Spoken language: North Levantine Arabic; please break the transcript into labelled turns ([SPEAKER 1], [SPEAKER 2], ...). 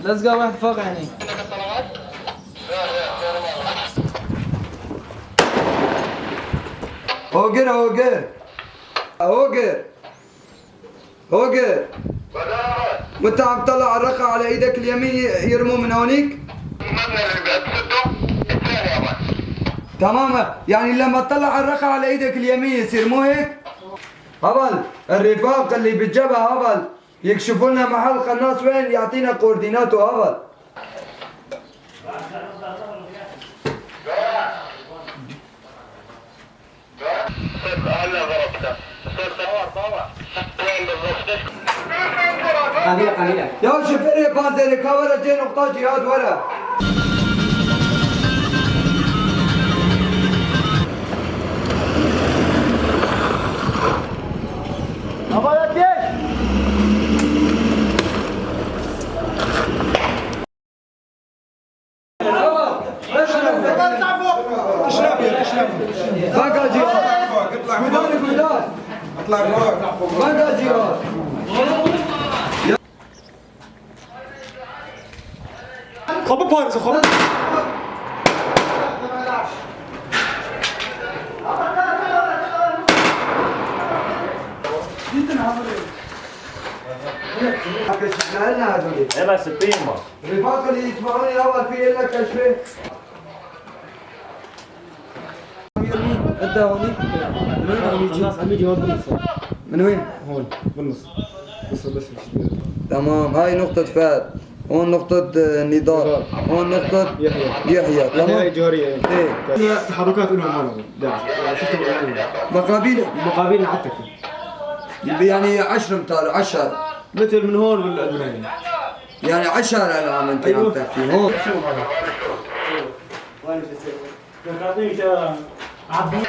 [SPEAKER 1] لزقة واحد فوق يعني.
[SPEAKER 2] هوجر هوجر هوجر هوجر، وانت عم تطلع الرقعة على ايدك اليمين يرموا من هونيك؟ تماما، يعني لما تطلع الرقعة على ايدك اليمين يصير مو هيك؟ هبل الرفاق اللي بالجبهة هبل يكشفوا لنا محل قناص وين، يعطينا كورديناته هبل.
[SPEAKER 1] قليلة قليلة.
[SPEAKER 2] يا شفري بانزل كورا جي نقطة جهاد ورا. بقى جهاد. قدام قدام.
[SPEAKER 3] اطلع فوق.
[SPEAKER 2] بقى جهاد.
[SPEAKER 3] خب بارز خب.
[SPEAKER 2] كشفنا لنا هذول.
[SPEAKER 4] ايه بس بيما.
[SPEAKER 2] الرفاق اللي يسمعوني اول في لك كشفه. انت هونيك؟ من وين عم يجي؟
[SPEAKER 1] الناس عم يجي هون بالنص.
[SPEAKER 2] من وين؟
[SPEAKER 3] هون بالنص. بس بس.
[SPEAKER 2] تمام، هاي نقطة فهد، هون نقطة نضال، هون نقطة
[SPEAKER 3] يحيى.
[SPEAKER 2] يحيى، تمام؟
[SPEAKER 3] هاي جوهرية.
[SPEAKER 2] ايه
[SPEAKER 3] تحركات لهم هون شفتوا
[SPEAKER 2] مقابل
[SPEAKER 3] مقابل عتك.
[SPEAKER 2] يعني 10 امتار 10
[SPEAKER 3] مثل من هون ولا من هين؟
[SPEAKER 2] يعني 10 انا عم انت عم تحكي هون.
[SPEAKER 1] عبد.